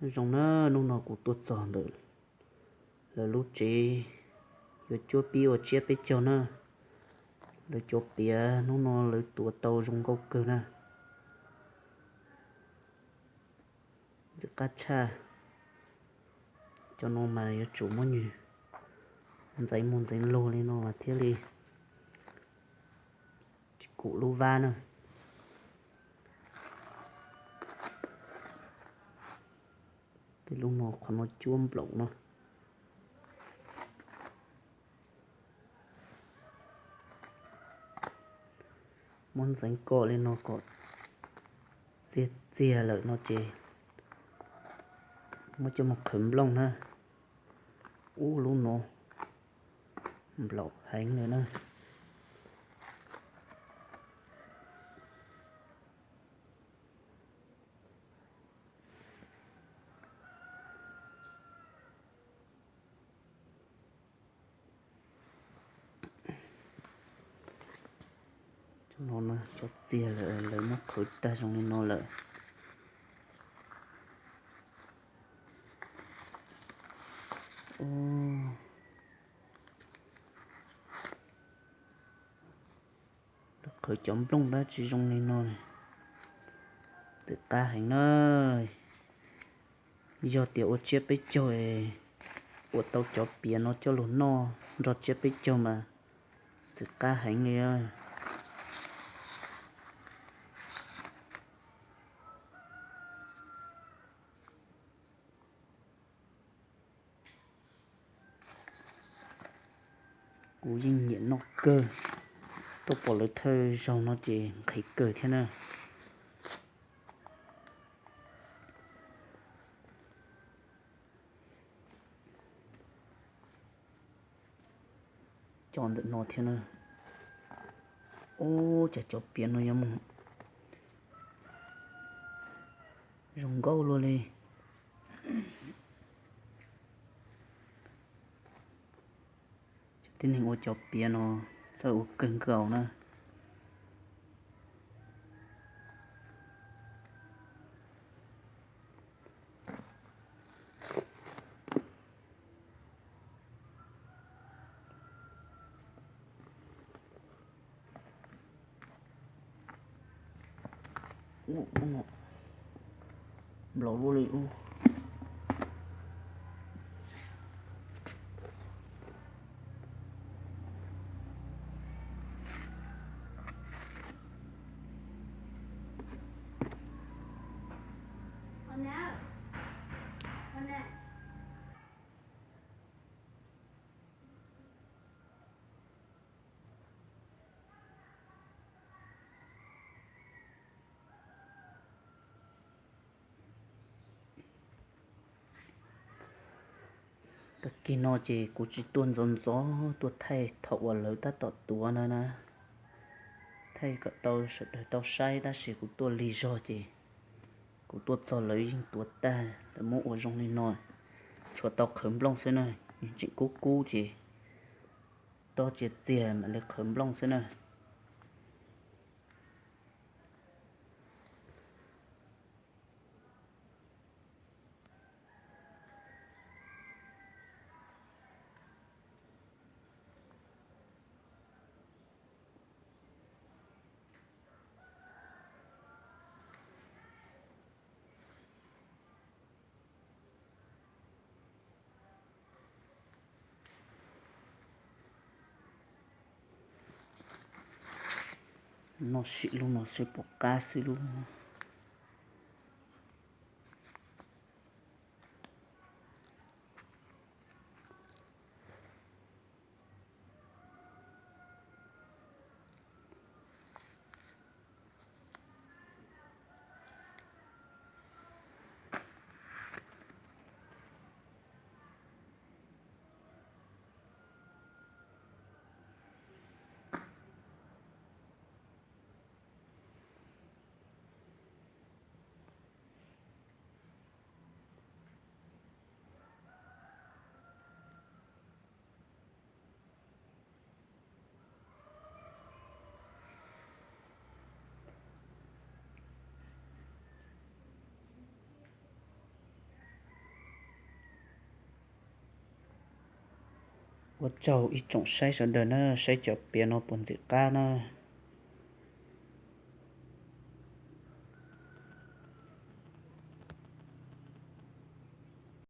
Zoo na, hnub no kuv tuaj txog ntawm lawv lub tsev, yuav cuab pib ua tsiab peb caug na. Lawv cov piav hnub no lawv tuav tau zoo nkauj kawg na. Ntxim qab tshaj. Cov no mas yuav tsum muab nws ntxeev mus ntxeev los li no mas thiaj li tsis kum lub vab na. Tej lub no qhov no cuab nplaum no. Muab ntxeev kom li no kom txiag txiag lawm no ces muab coj mus qhwv nplooj na. Ub, lub no nplaum heev lawm na. Cov no cov txiag lawm, lawv muab qhwv tag zoo li no lawm. Lawv qhwv cov nplooj dab tsi zoo li no, ntxim qab heev na. Yog tias ua tsiab peb caug es ua tau cov piav no coj los noj nrog tsiab peb caug mas ntxim qab heev li. Kuv yeej nyiam noj kawg, tuaj pom lawv thawj zaug no ces nqhis kawg thiab na. Cov ntawm no thiab na. Ub, cas cov piav no yuav mus zoo nkauj luaj li. Cov tib neeg ua cov piav no txawj ua kawg nkaus na. Nplaum luaj li ub. Tag kis no ces kuv tsis tuaj ntxov ntxov, tuaj thaij thaum uas lawv tab tom tuav no na, thaij kom tau sawv daws tau saib, tab sis kuv tuaj lig zog ces kuv tuaj txog lawv yeej tuav tag, lawv muab ua zoo li no. Tshuav tau qhwv nplooj xwb na, nws tseem kub kub ces tob txias txias mam li qhwv nplooj xwb na. Noj sim lub no seb puas qab xwb lub. Ua tsaug ib tsoom saib sawv daws na, saib cov piav no puas ntxim qab na.